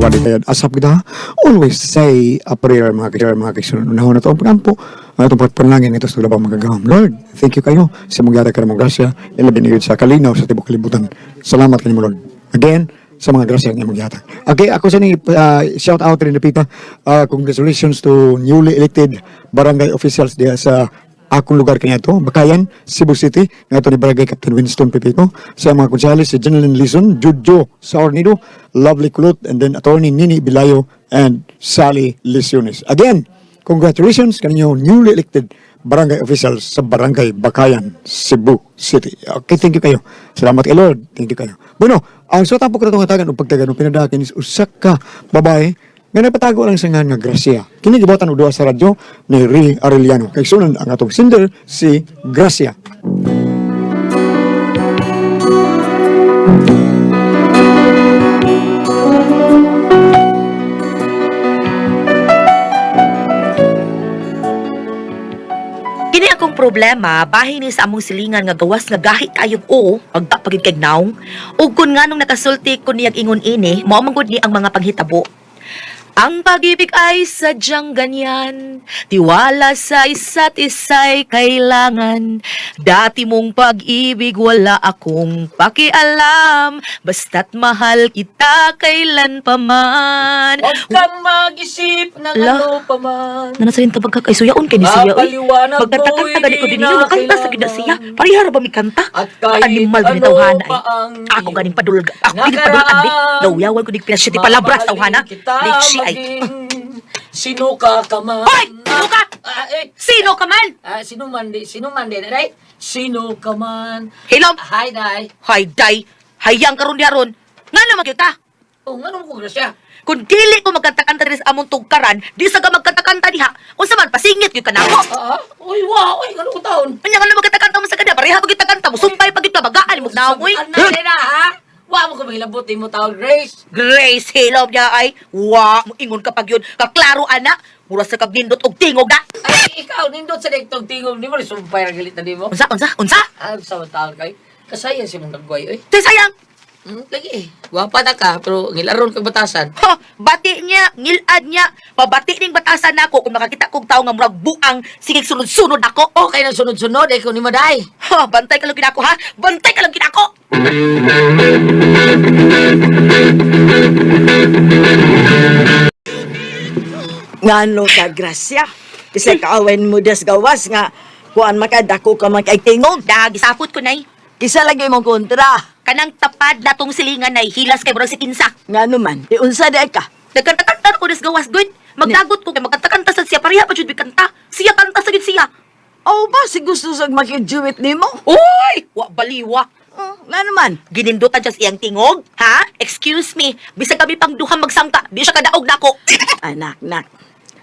Wadi asap kita. Always say a prayer mga kaigsuonan. Unahon na to ang pagampo. Ang atong pagpanalangin ito sa labang magagahom. Lord, thank you kayo sa mong gihatag karon mong grasya. Ilabi ni sa kalinaw sa tibok kalibutan. Salamat kanimo, Lord. Again, sa mga grasya nga imong gihatag. Okay, ako sa ni shout out rin Pita. Congratulations to newly elected barangay officials diha sa akong lugar kanya ito, Bakayan, Cebu City, nga ito ni Barangay Captain Winston Pepito, sa mga konsehalis, si Jeneline Lison, Judjo Saornido, Lovely Kulot, and then Attorney Nini Bilayo, and Sally Lisiones. Again, congratulations kaninyo newly elected barangay officials sa Barangay Bakayan, Cebu City. Okay, thank you kayo. Salamat kay Lord. Thank you kayo. Bueno, ang so tapok na itong hatagan o pagtagan o pinadakin is usa ka babae nga napatago lang sa nga Gracia. Kini gibuhatan og duha sa radyo ni Ri Arellano. Kay sunan ang atong singer si Gracia. Kini akong problema, bahin ni sa among silingan nga gawas nga gahi kayog o, pagta pagid kay naong. Ug kun nganong nakasulti ko niyag ingon ini, mao man gud ni ang mga panghitabo. Ang pag-ibig ay sadyang ganyan, tiwala sa isa't isa'y kailangan. Dati mong pag-ibig wala akong pakialam, basta't mahal kita kailan pa man. Huwag kang mag-isip ng La. ano pa man. Nanasayin tabag ka kay suyaon kay ni siya oy. Mapaliwanag Magkanta-kanta mo'y gani ko di din na ninyo, makanta sa gid na siya. Pareha ra ba mi kanta? At kahit Animal ano gani tawhana pa ay. ang Ako ganing padulga. Ako ganing padulgan bi. nakaraan. Nauyawan ko dig pinasya ti palabras tawhana. Mamahalin kita Leche ay. maging sino ka ka man. Hoy! Sino ka? Ah, eh, Sino ka man? ah, sino man di, day? Sino ka man? Hilom. Hi, day. Hay day. Hayang karon diha ron. Nga naman gyud ka. Oh, ngano ko grasya? Kung dili ko magkanta-kanta diri sa among tugkaran, di sa ka magkanta-kanta diha. Unsa man pasingit gyud ka nako. Ah, ah, uy, wa, uy, ngano ko taon? Anya nga naman magkanta-kanta mo sa kanya, pareha pag kanta mo, sumpay pag ka bagaan mo naong uy. Ano na, ha? Wa mo ko mahilabot mo taon, Grace. Grace Hilom niya ay, wa, ingon ka pag yun, kaklaro ana, mura sa kagnindot og tingog na. Ay, ikaw, nindot sa dektong tingog ni mo, sumpay ra galit na nimo. Unsa, unsa, unsa? Ah, sa taon kay. Kasayan si mong nagway, oy. Tay sayang, Lagi eh. Gwapa na ka, pero ngilaron kag batasan. ha, bati niya, ngilad niya, pabati ning batasan nako kung makakita kog tawo nga murag buang, sige sunod-sunod ako. Okay na sunod-sunod, eh, kung ni Maday. Ha, bantay ka lang kinako ha, bantay ka lang kinako. Ngano ka, Gracia? Kasi kaawen mo des gawas nga kuan makadako ka man kay tingog. Da, gisapot ko nay. Kisa lagi mong kontra. Kanang tapad na tong silingan nay, hilas kay murag si kinsa. Ngano man, di unsa di ka. Nagkanta-kanta ko des gawas good. Magdagot ko kay magkanta-kanta sa siya, pareha pa jud mi kanta. Siya kanta sa gid siya. O ba si gusto sa makijuwit nimo? Uy, wa baliwa. Ngano man? Ginindutan siya sa iyang tingog, ha? Excuse me, bisag kami pang duha magsangka, di siya kadaog nako. Anak, nak.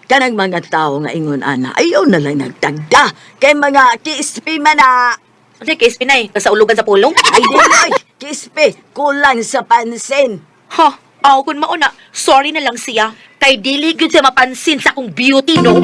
Kanang mga tao nga ingon ana, ayaw na lang nagtagda. Kay mga kiispi man na. Ano kay Pinay, sa ulugan sa pulong? Ay dili, kiispi, kulang sa pansin. Ha, aw kun mauna, sorry na lang siya. Kay dili gyud siya mapansin sa akong beauty, no?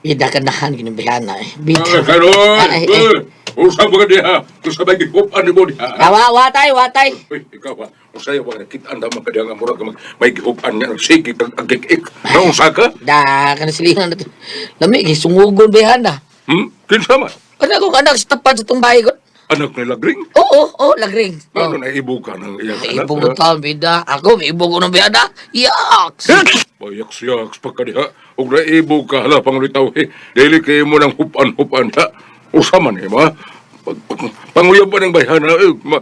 Bida ka nahan, ginibihana eh. Bida. Ah, karon. Ay, ay. Uy, Usa ba ka diha? Kung sa may gihupan ni mo diha. Awa, watay, watay. Uy, ikaw ha. Usaya ba kita anda man ka diha nga murag ka may gihupan niya. Sige, kag agik-ik. Naunsa ka? Da, kana silingan na to. Lami, gisungugon bihana. Kinsa man? Anak ko, anak sa tapad sa tong bahay ko. Anak ni Lagring? Oo, oo, lagring. Ano Oh. na ibo ka ng iyang Ay, anak? ibog mo taon, bida. Ako, may ibog ko ng bihana. Yaks! Bayaks-yaks pa ka diha. Ug naibo ka hala panglitaw. Eh, dili kayo mo ng hupan-hupan ha. Usa man eh, ma. Panguyab pa ng bayhana. Eh, ma,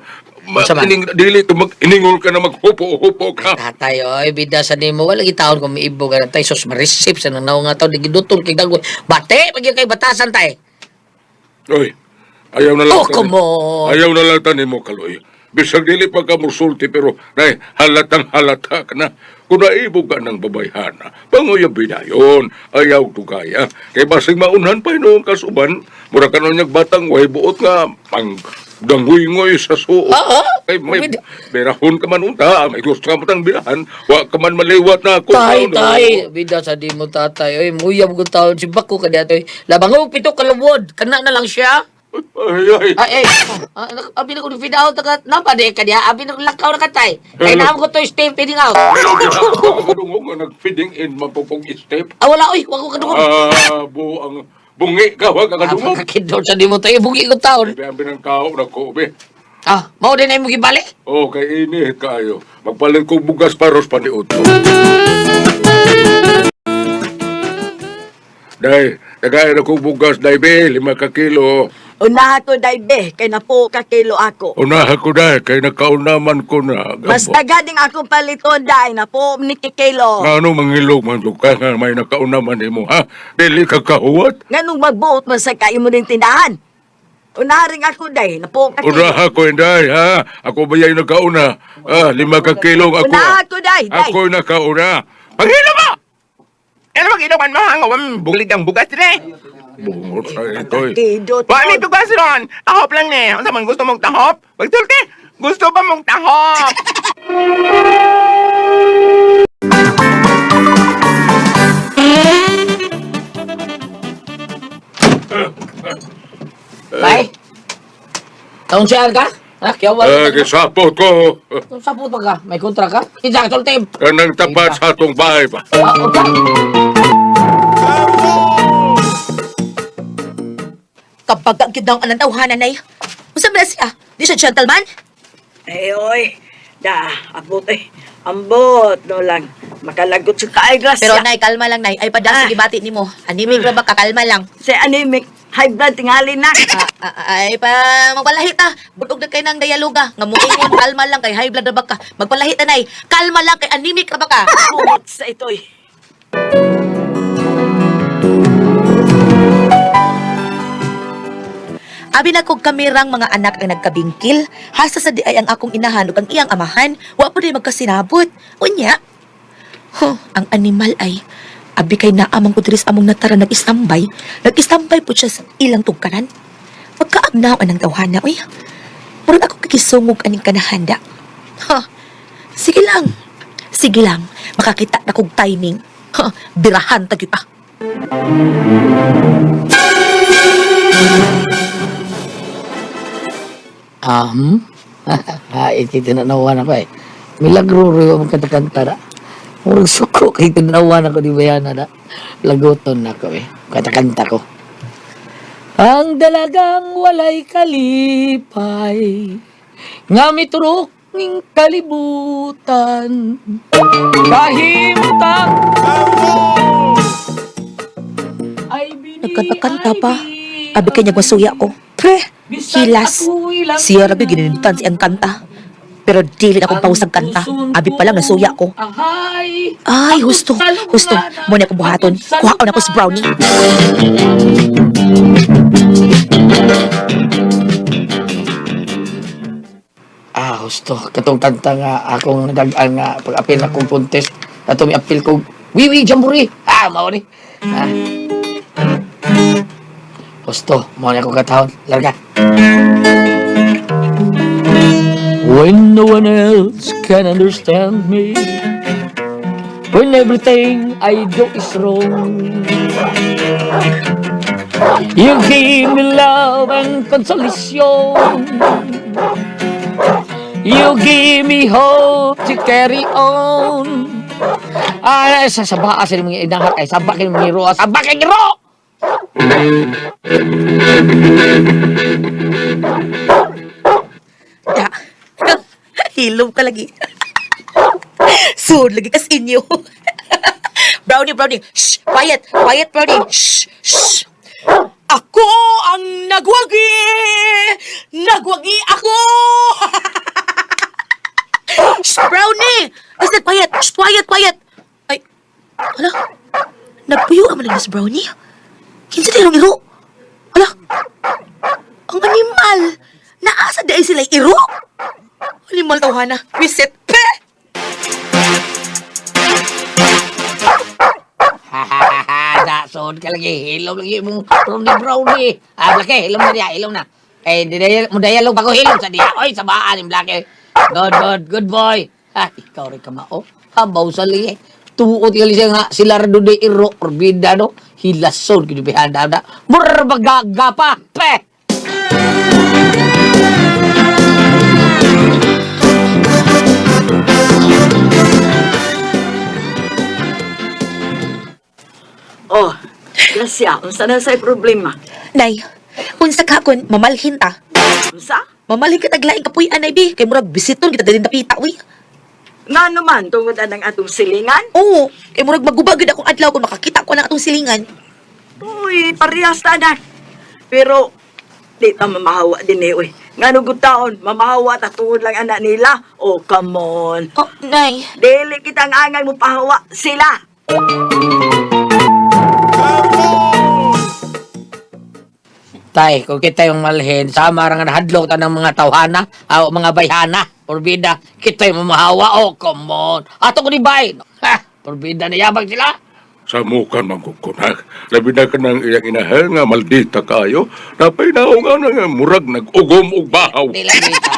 ma, Unsa man? ining, dili ka mag, iningol ka na maghupo-hupo ka. Tatay, oy, bida sa nimo. Wala gitaon kung may ibog ka na tay. Sus, marisip sa nang nga taon. Di gidutol kay dagway. Bate, pag kay batasan tay. Oy, ayaw na lang. Oh, come on. Ayaw na lang tanin mo, Kaloy. Bisag dili pa ka musulti, pero nay, halatang halata ka na. Kung naibog ka ng babayhana, panguya binayon, ayaw tugaya. Kay basig maunhan pa noong kasuban, mura ka nun niyag batang way buot nga, pang danguy-ngoy sa suo. Oo. Kay may berahon ka man unta, may gusto ka matang birahan, wa ka man maliwat na ako. Tay, Ano? tay. Bida sa di mo tatay. Oy, muyab ko taon. Si Bako ka dito. Labang og pito kalawod. Kana na lang siya. Ay, ay. Ay, ay. Ah, abi na ko feed out ka. Napa di ka diha, abi na ko lakaw na ka tay. Kay naam ko to step feeding out. Kadungog nga nag-feeding in mapupong step. Ah, wala oy, wa ko kadungog. Ah, buang bungi ka, wag ka kadungog. Kakidol sa di mo tayo, bugi ko taon. Abi ang binang tao na ko, be. Ah, mao din ay mo gibalik. Oh, kay init kayo. Magpalit ko bugas paros paniud. Day, tagay na ko bugas, day be, 5 ka kilo. Unaha ko day be, kay napo ka kilo ako. Unaha ko day, kay nakaunaman ko na. Mas tagading akong paliton day, napo ni kilo. Nga ano mangilog man ka nga may nakaunaman nimo ha? Dili ka kahuwat. Nganong magbuot man sa kayo mo ning tindahan. Unaha rin ako day, napo ka kilo. Unaha ko inday ha. Ako ba yung nakauna? Ah, 5 ka kilo ako. Unaha ko day, day. Ako nakauna. Panghila mo! Ano ba ginawan mo? Ang awam bulig ang bugas dire. Bungot sa ito eh. Kido Wa may bugas ron. Tahop lang ni. Unsa man gusto mong tahop? Pagsulti. Gusto ba mong tahop? Tay. Taon siya ka? Ha, kaya wala. Ah, gisapot ko. Sa puto ka, may kontra ka? Kinsa ka sulti? Kanang tapat sa atong bahay ba? Ah, okay. Kapag ang gyud ang tawhana nay. Unsa man na siya? Di siya gentleman? Eh, oy. Da, abot eh. Ambot, no lang. Makalagot sa kaay grasya. Pero nay, kalma lang nay. Ay padasig Ah. gibati nimo. Anemic ra ba ka kalma lang. Sa anemic, high blood tingali na. Ah, ah, ay pa magpalahi ta. Budog na kay nang dialoga. Nga moingon kalma lang kay high blood ra ba ka. Magpalahi ta nay. Kalma lang kay anemic ra ba ka. Buot sa ito'y. Abi na kog kamirang mga anak ang nagkabingkil. Hasta sa di ay ang akong inahan ug ang iyang amahan, wa po di magkasinabot. Unya. Huh, ang animal ay abi kay naamang ko diri sa among natara nag-istambay. Nag-istambay po siya sa ilang tugkanan. Pagkaagnaw anang tawhana, uy. Murag ako kikisungog aning kanahanda. Ha, sige lang. Sige lang, makakita na kog timing. Ha, birahan ta gyud pa. Ah? Ha, iti tinanawan ako eh. Milagro rin ang kanta-kanta na. Murag suko kay tinanawan ako di bayana na. Lagoton na ako eh. Kanta-kanta ko. Ang dalagang walay kalipay, nga miturok ning kalibutan, kahimtang ay bini Nagkanta-kanta pa. ay Abi kay nagmasuya ko. Pre, Bisan hilas. ako'y lang Siya ra gyud ginintan siyang kanta. Pero dili na akong pausag kanta. Abi pa lang nasuya ko. Ahay! Ay, husto, husto. Mo na akong buhaton. Kuha na ko sa brownie. Ah, husto. Katong kanta nga akong nag-an nga pag-apil akong contest. Ato may apil ko, Wiwi Jamboree! Ah, mao ni. Ah. Husto, mao ni akong katahon. Larga. When no one else can understand me, when everything I do is wrong, you give me love and consolation. You give me hope to carry on. Ay, sa saba sa mga inahak ay saba kay mga iro, saba kay iro. Da. Hilom ka lagi. Soon lagi kas inyo. Brownie, brownie. Shh, quiet, quiet, brownie. Shh, shh. Ako ang nagwagi! Nagwagi ako! Shh, brownie! Is that quiet? Shh, quiet, quiet. Ay, hala. Nagpuyo ang malang brownie. Kinsa tayo iro? Hala, ang animal! Naasa dahil sila iro? Animal tawhana. Reset. Pe! Da soon ka lagi hilom lagi mong brownie brownie. Ah, blake, hilom na diya, hilom na. Eh, di dayal mo dayalog pa ko hilom sa diya. Oy, sabaan im blake. Good, good, good boy. Ah, ikaw rin ka mao. Habaw sa liye. Tuot gali siya nga sila ra dunay iro orbida no. Hilason gid bihanda na. Murabagaga pa. Pe. Oh, Gracia, unsa na say problema? Nay, unsa ka kun mamalhin ta? Unsa? Mamalhin ka taglaing kapuy-an, nay, bi. Kay murag bisiton kita dalhin dapita, uy. Nga naman, tungod anang atong silingan? Oo, kay murag maguba gyud akong adlaw kung makakita ko ng atong silingan. Uy, parehas ta anak. Pero, di ta mamahawa din eh, uy. Nga nung taon, mamahawa ta tungod lang anak nila. Oh, come on. Oh, nay. Dili kitang angay mo pahawa sila. Tay, kung kita yung malhin, sama ra nga nahadlok ta ng mga tawhana, o mga bayhana, porbida, kita yung mamahawa, oh, come on. Ato ko ni bay. Ha, porbida na yabag sila. Sa mukan mangkukunak, labi na ka ng iyang inahan nga maldita kayo, napay naong nga nga murag nag-ugom og bahaw. Di lang dita.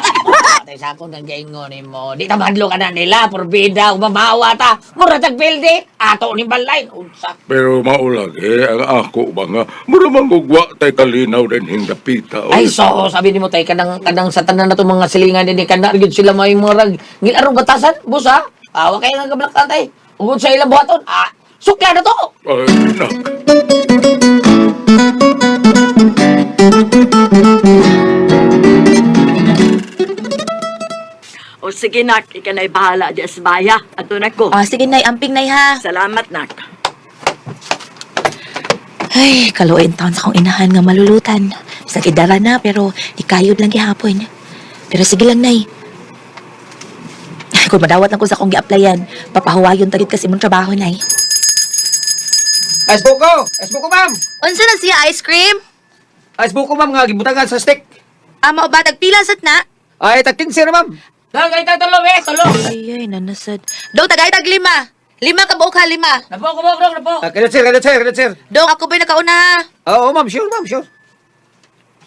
Tay sa akong nanggaingon nimo. Di ta mahadlok ana nila, porbida, mamahawa ta. Mura tag bilde, ato ni balay. Unsa? Pero maulagi, ang ako ba nga, mura mangugwa tay kalinaw din hingdapita. Ay, so, sabi nimo tay kanang kanang sa tanan na mga silingan dinhi kana gyud sila may murag ngilarong batasan, boss ha. Ah, wa kay nga gablak tay. Ugod sa ilang buhaton. Ah, sukla na to. Ay, nak. O sige nak, ika na'y bahala di sa baya. Ato na ko. Ah, sige, nay. Amping, nay, ha. Salamat nak. Ay, kaluoy taon sa akong inahan nga malulutan. Bisag idara na, pero di kayod lang gihapon. Pero sige lang, nay. Kung madawat lang ko sa akong gi-applyan, papahuwayon tagit kasi imong trabaho, nay. Ice buko! Ice buko, ma'am! Unsa na siya ice cream? Ice buko, ma'am, nga gibutangan sa stick. Ama o ba, tagpila sat na? Ay, tag 15 na, ma'am. Dal kay tulo eh, tulo. Ay, ay, nanasad. Dong, tagay tag lima. Lima ka buok ha, lima. Napo ko bro, napo. Ah, kayo, sir, kayo, sir, kayo, sir. Dong, ako ba'y nakauna ha? Oo, ma'am, sure, ma'am, sure.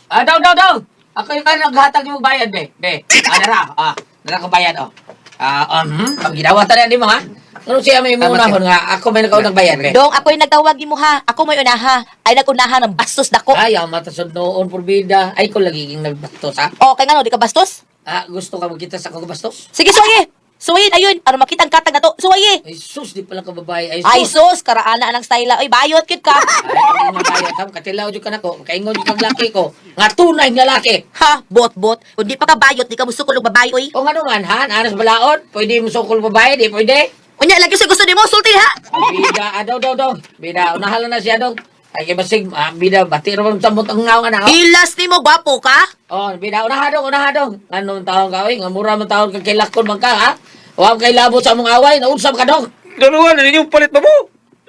Ah, daw daw daw. Ako yung kan naghatag yung bayad be. Be. Ah, dara. Ah, dara ko bayad oh. Ah, pag gidawatan na nimo ha. Ano siya may Tama, munahon sir. nga ako may nakaunang bayad be. Dong, ako'y nagtawag nimo ha. Ako may unaha. Ay, nagunaha ng bastos dako. Ay, ang matasod noon porbida. Ay ko lagi ging nagbastos ha. O, kay ngano, di ka bastos? Ah, gusto ka magkita sa akong bastos? Sige, suwaye! Suwayin, ayun, aron makita ang katag na to. Suwaye! Ay, sus, di pala ka babae. Ay, sus. Ay, sus, karaana ang style. Ay, bayot, kit ka. Ay, mabayot. Ha, katilaw dyan ka na ko. Kaingon dyan kang laki ko. Nga tunay nga laki. Ha, bot-bot. Kung di pa ka bayot, di ka musukol og babae, oy. O nga naman, ha? Anas balaod? Pwede mo sukol babae? Di pwede? Unya, lagi sa gusto nimo, sulti ha. Bida, ah, daw, daw, daw. Bida, unahan na siya, daw. Ay, kay basig, ah, bida, bati raman sa mutang nga nga na. Hilas nimo, gwapo ka. Oh, bida, unahan dong, unahan dong. Anong taon ka, oy? Nga mura man taon ka kilakon man ka, ha? Huwag kay labo sa among away, naunsam ka dong. Ganoon, na ninyong palit ba mo?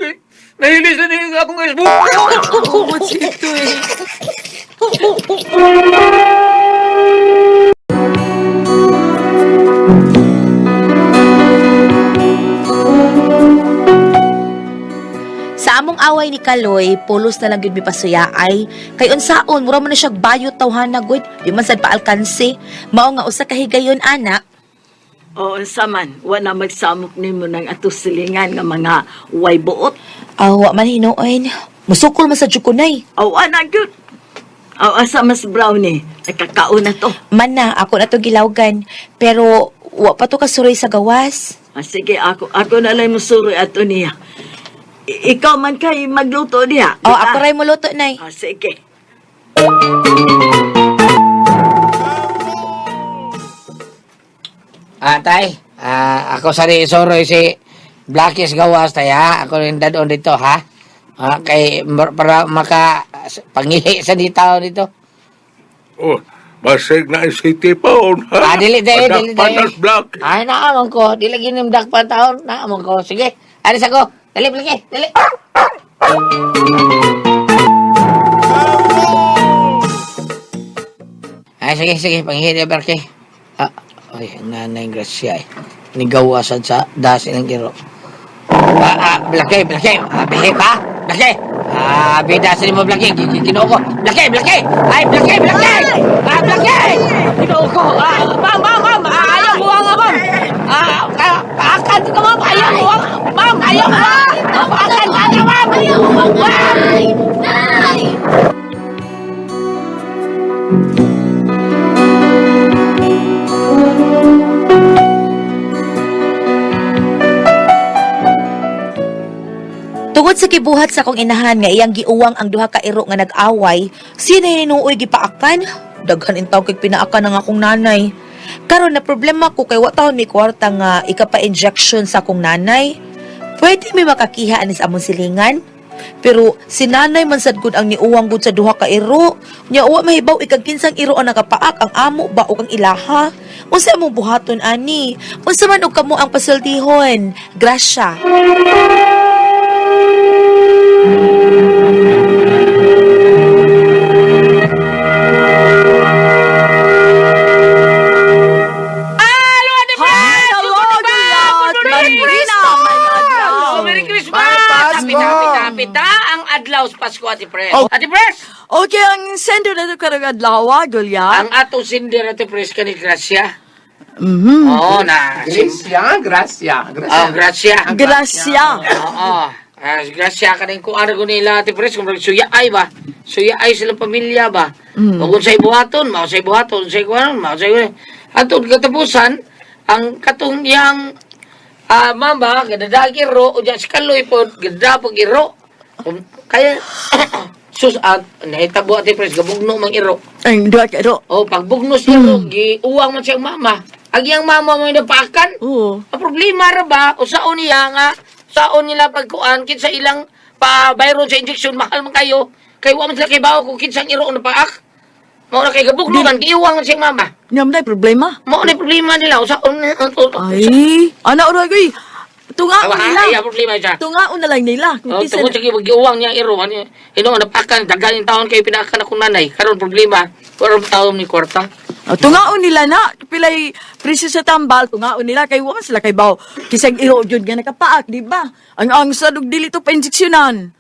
Eh, nahilis na ninyo akong ice buko. Sa among away ni Kaloy, pulos na lang gyud mi pasuya ay kay unsaon mura man na siya bayot tawhana gud, di man sad paalkanse. Mao nga usa ka higayon ana. O unsa man, wala magsamok nimo ng ato silingan nga mga way buot. Awa man hinuon. Musukol man sa jud ko nay. Aw ana gyud. Aw asa mas brownie, nakakaon na to. Man na ako na to gilawgan, pero wa pa to kasuroy sa gawas. Ah, sige, ako ako na lang musuroy ato niya. Ikaw man kay magluto niya. O ako ray moluto nay. Ah, sige. Ah, tay. Ah, ako sa ni Soroy si Blackis Gawas tay ha. Ako rin dadon dito ha. Ah, kay para maka pangihi sa di tao dito. Oh, basig na city pa on, ha? Ah, dili dili dili Madakpan dili. nas black. Ay, naamon ko. Dili ginim dakpan taon. Naamon ko. Sige. Alis ako. Dali, Blackie. Dali. Ay, sige, sige. Pangihi niya, Blackie. Ah, ay, ang nanay Gracia eh. Nigawasan sa das ilang kiro. Ah, ah, Blackie, Blackie. Ah, behave ha? Blackie. Ah, bida sa mo, Blackie. Ginoo ko. Blackie, Blackie. Ay, Blackie, Blackie. Ah, Blackie. Ginoo ko. Ah, ma'am, ma'am, ma'am. Ah, ayaw mo nga, ma'am. Ah, ah, akan ka, ma'am. Ayaw mo nga. Ma'am, ayaw mo. Ma'am, akan ka, ma'am. Ayaw mo, ma'am. Nay! Tungod sa kibuhat sa akong inahan nga iyang giuwang ang duha ka iro nga nag-away, siya na hinuoy gipaakan. Daghan intaw kay pinaakan ang akong nanay. Karon na problema ko kay wa taon mi kwarta nga ikapa-injection sa akong nanay. Pwede mi makakiha ani sa among silingan. Pero si nanay man sad gud ang niuwang gud sa duha ka iro. Nya wa mahibaw ikag kinsang iro ang nakapaak, ang amo ba o kang ilaha. Unsa among buhaton ani? Unsa man og kamo ang pasultihon? Grasya. Merry Christmas! Happy, happy, happy ta ang adlaw sa Pasko, Ate Pres. Oh. Ate Pres! Okay, ang sender na ito karong adlaw, Gulya. Ang atong sinder, Ate Pres, kani Gracia. Oo, na. Gracia, gracia, gracia. Oh, Gracia. Gracia. Oo. Ah, Gracia ka rin kung ano ko nila, Ate Pres, kung suya ay ba? Suya ay silang pamilya ba? O kung sa'y buhaton, mao sa'y buhaton, sa'y kuhanon, mao sa'y kuhanon. At katapusan, ang katong iyang mama, gadadag iro, o diyan si Kaloy po, gadapog iro. Kaya, sus, at nahitabo, Ate Pres, gabugno mang iro. Ang duha ka iro. O, pagbugno siya iro, giuwang man siyang mama. Ang iyang mama mo yung napaakan. Oo. Ang problema ra ba, o saon niya nga, saon nila pagkuan, kinsa ilang pa bayron sa injection, mahal man kayo. Kay wa man sila kay bawo kung kinsang iro ang napaak. Mao na kay gabugno man, giuwang man siyang mama. Nga man problema. Mao na problema nila, o saon Ay, ana oro ko. Tungaon Awa, nila. ay, ang problema siya. Tungaon na lang nila. Kung Oh, kinsa tungod sa giuwang niya iro, ano, ino napakan, daghan yung taon kayo pinaakan akong nanay. Karon problema, karon taon ni kwarta. Oh, tungaon nila na pilay presyo sa tambal, tungaon nila kay wa man sila kay baw. Kisag iro gyud nga nakapaak, di ba? Ang sad og dili to pa injeksyonan.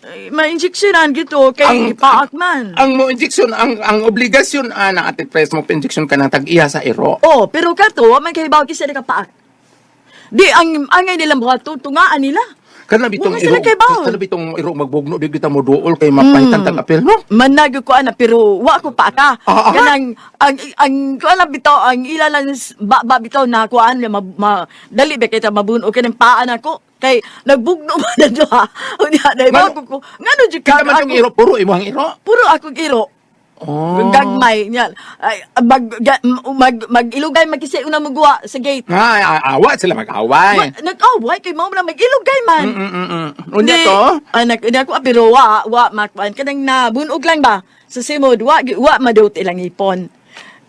Ay, ma-injeksyonan gito kay paak man. Ang mo injection, ang obligasyon ana Ate Pres mo injection ka ng tag-iya sa iro. Oh, pero kato wa man kay baw kinsa nakapaak. Di ang angay nilang buhaton tungaan nila. Kana bitong Wala iro. sila kay bawo. Kana bitong iro magbugno di kita mo duol kay mapahitan tag apel no. Manag ko ana pero wa ko pa ka. Ah, ah. Kanang ang kuan lang bitaw ang ila lang ba bitaw na kuan ma, ma, dali ba kita mabuno kanang paa nako kay nagbugno man na duha. Unya na Ngano- ko ko ngano jud ka Kita man tong iro puro imong iro. Puro akong iro. Oh. Gagmay niya. Ay, mag mag-ilugay magkisay una muguwa sa gate. Ay, awa sila mag-away. Nag-away kay mao na mag-ilugay man. Unya Di, to? Anak, hindi ako, pero wa, wa, makuan. Kanang nabunog lang ba? Sa simod, wa, wa madot ilang ipon.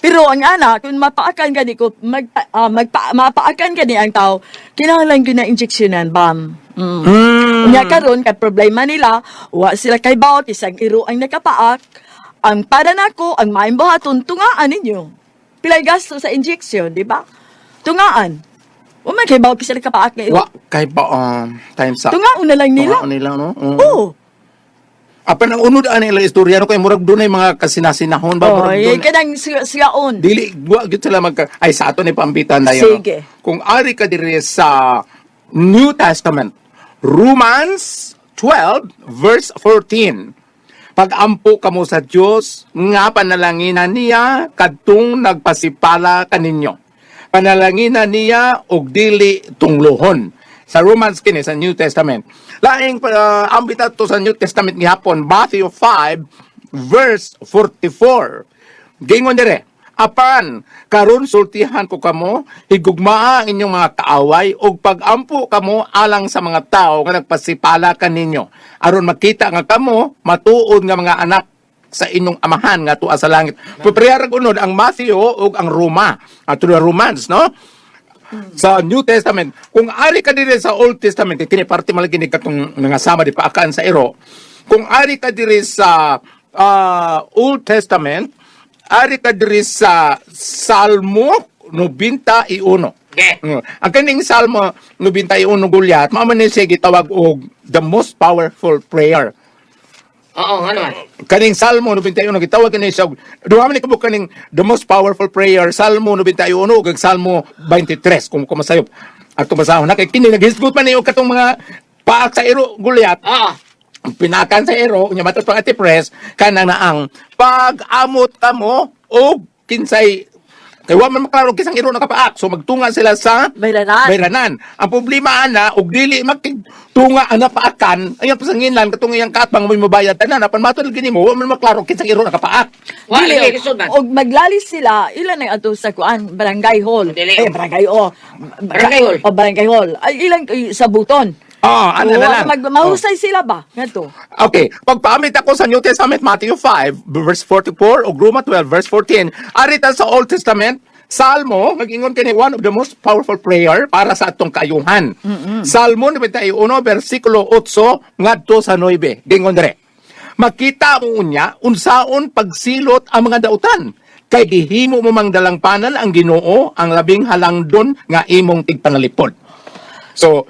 Pero ang anak, kung mapaakan ka ni ko, mapaakan ka ni ang tao, kinahanglan ko na injeksyonan, bam. Unya karon kay problema nila, wa sila kay bawat, isang iro ang nakapaak. Ang para nako, ang maayong buhaton, tungaan ninyo. Pilay gasto sa injection, di ba? Tungaan. Wa man kay bawat sila nakapaak nga iro. Wa kay ba time sa. Tungaon na lang nila. Tungaon nila no. Oo. Oo. Apan ang unod ani ila istorya no kay murag dunay mga kasinasinahon ba Oh, murag eh, dunay. kanang siyaon. Dili wa gyud sila magka ay sa ato ni pambitan dayon. no? Sige. Kung ari ka diri sa New Testament, Romans 12 verse 14. Pagampo kamo sa Dios nga panalanginan niya kadtong nagpasipala kaninyo. Panalanginan niya og dili tunglohon. Sa Romans kini sa New Testament. Laing ambit to sa New Testament gihapon Matthew 5 verse 44. Gingon dire, apan karon sultihan ko kamo, higugmaa ang inyong mga kaaway ug pagampo kamo alang sa mga tawo nga nagpasipala kaninyo. Aron makita nga kamo matuod nga mga anak sa inyong amahan nga tuwa sa langit. Preparehar unod ang Matthew ug ang Roma. Ato na Romans, no? Sa New Testament, kung ari ka diri sa Old Testament, kini parte man lagi ni katong nga sama di paakaan sa iro. Kung ari ka diri sa Old Testament, ari ka diri sa Salmo 91. Okay. Ang kaning Salmo 91 Gulyat, mao man ni siya gitawag og the most powerful prayer. Oo, nga naman. Kaning Salmo 91 gitawag kini siya og duha man ni kabuk kaning the most powerful prayer Salmo 91 ug ang Salmo 23 kung kumasayop atong basahon na kay kini naghisgot man ni og katong mga paak sa iro Gulyat. Oo. Pinakan sa ero unya matos pang ati press kanang naang pag-amot kamo og kinsay Kay wa man maklaro kinsang iro nakapaak. So magtunga sila sa Bayranan. Bayranan. Ang problema ana og dili makigtunga ang napaakan, ay ang pasanginan katong iyang katbang mo'y mabayad tanan apan matud gini mo wa man maklaro kinsang iro nakapaak. Wa Dili, lagi lisod man. Og maglalis sila, ilan ang ato sa kuan, barangay hall. Dili. Ay, barangay oh. Barangay hall. O barangay hall. Ay ilan ay, sa buton. Oh, ano Oo, na lang. Mahusay sila ba? Ngadto. Okay, pagpaamit ako sa New Testament, Matthew 5, verse 44, o Roma 12, verse 14, arita sa Old Testament, Salmo, nag-ingon kini one of the most powerful prayer para sa atong kaayuhan. Salmo 91, versikulo 8, ngadto sa 9. Gingon dire. Makita mo unya, unsaon pagsilot ang mga dautan. Kay gihimo mo mang dalangpanan ang Ginoo, ang labing halangdon nga imong tigpanalipod. So,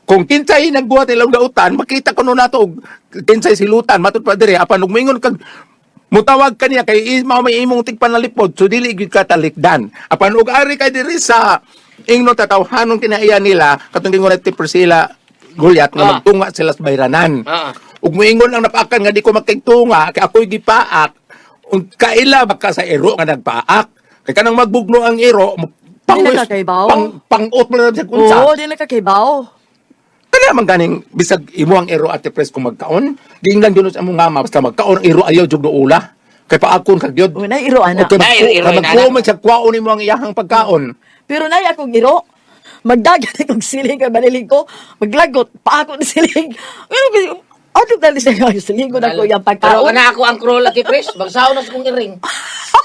kung kinsay nagbuhat ilang dautan, makita kuno nato og kinsay silutan matud pa dire apan ug moingon kag mutawag kaniya kay mao may imong tigpanalipod, so dili gyud ka talikdan. Apan og ari kay diri sa ingnon tatawhanon kinaiya nila katong gingon ni Priscilla Goliath nga magtunga sila sa bayranan. Ug moingon ang napakan nga di ko makigtunga kay ako'y gipaak. Ug kaila baka sa iro nga nagpaak. Kay kanang magbugno ang iro, Di nakakaibaw. pang pangot mo na sa kunsa. Oo, di nakakaibaw. Kana man ganing bisag imo ang iro ate pres kung magkaon, diin lang gyud sa among nga basta magkaon ang iro ayaw jud ula. Kay paakon kag gyud. O, nay iro ana. Okay, Nay, iro, magkuo ana. man siya kwaon nimo ang iyahang pagkaon. Pero nay akong iro. Magdagan akong siling kay balilig ko. Maglagot pa ako ni siling. Ano dali sa siling ko na ko yung Pero pagkaon. kana ako ang crawl ati pres, bagsaw na sa kong iring.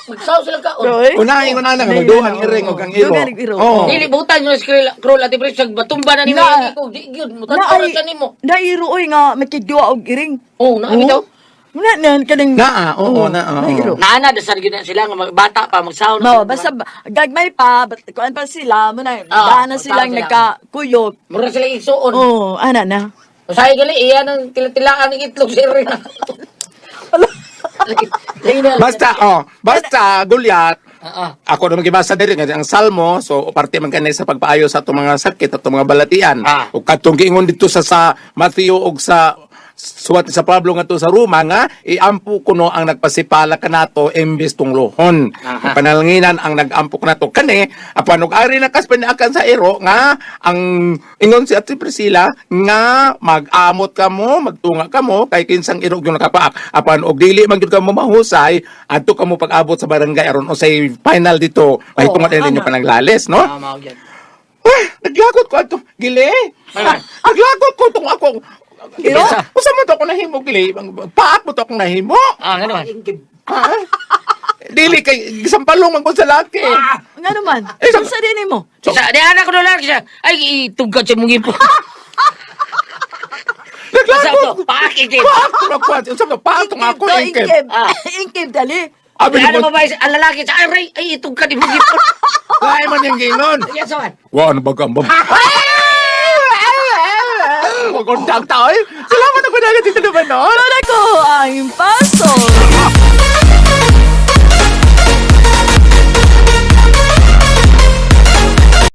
Magsaw sila kaon. Roy? Unahin ko na lang magduhang iring og ang iro. Dugang iro. Oo. Dili butan yung scroll ati pres, batumba na nimo Na- ko. Di gyud mutan na sa nimo. Nairo oy nga makigduwa og iring. Oh, naa bitaw. Na na kaning Naa, oo, naa, oo. Nairo. Naana dasar gyud na sila nga bata pa magsaw na. No, sila. basta gagmay pa, kuan pa sila, mo na, Ah, daan na silang magtao sila. nagkakuyog. Mura sila igsuon. Oh, ana na. Usahay gali iya nang tilatilaan ng itlog sa iring. Basta oh, basta Goliath. Oo. Ako naman gibasa diri nga ang Salmo, so parte man kani sa pagpaayo sa atong mga sakit atong mga balatian. Ug kadtong giingon dito sa Matthew ug sa suwat sa Pablo ngadto sa Roma nga iampo kuno ang nagpasipala kanato imbes tunglohon. Panalanginan ang nagampo kanato kani apan og ari na kas paniakan sa iro nga ang ingon si Ate Priscilla nga mag-amot kamo, magtunga kamo kay kinsang iro gyud nakapaak. Apan og dili man gyud kamo mahusay adto kamo pag-abot sa barangay aron usay final dito mahitungan Oo, ninyo ana. pananglalis, no? Ah, mao gyud. Ah, naglagot ko ato. Gili. Ay. Naglagot ko tong ako. Iro? Usa man to ako nahimo gili. Paak mo to akong nahimo. Ah, ngano man. Ha? Dili kay gisampalong man ko sa laki. Nga naman. Eh, Unsa din nimo? Sa di ana ko dolar siya. Ay itugad sa mong ipo. Sa Naglagot. to, paakit. Paak ko na ko. Unsa man paak tong ako to, ingkeb. ingkeb. Ah. Ingkeb dali. Abi Di ana mo. babae ang lalaki sa aray ay itugad imong ipo. Lain man yung gingon. Yes man. Wa ano ba ka, ma'am? Magundang tao eh. Salamat ako dahil dito naman noon. Wala ko ang pasok.